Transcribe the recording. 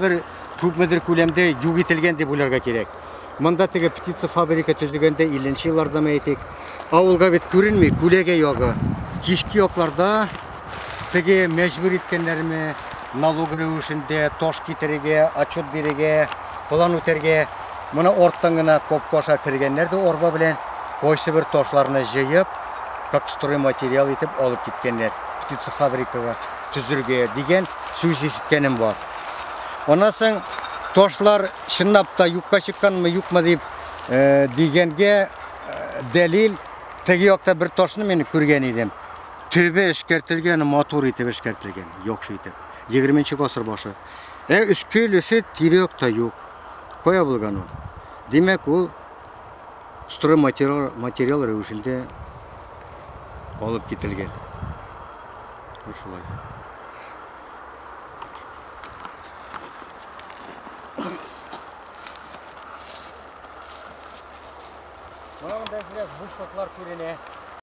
Бер күпмедер күләмдә юк ителгән дип уйларга кирәк. Монда теге птица фабрика төзегәндә 50 еллардамы әйтик, авылга бит күренми, күләгә ягы. Кичке якларда теге мәҗбүр иткәннәрме, налог рәвешендә таш китерергә, отчет бирергә, план үтәргә. Моны арттан гына капка аша кергәннәр дә арба белән кайсы бер ташларны җыеп, как стройматериал итеп алып киткәннәр птица фабрикага төзергә дигән сүз ишеткәнем бар. Аннан соң ташлар чынлап та юкка чыкканмы, юкмы дип дигәнгә дәлил, теге якта бер ташны мин күргән идем. Төбе эшкәртелгән, матур итеп эшкәртелгән, яхшы итеп. 20 гасыр башы. Ә өске өлеше тирә якта юк. Кая булган ул? Димәк, ул стройматериал материал рәвешендә алып кителгән. Шулай. Менә монда әзрәк бушлыклар күренә.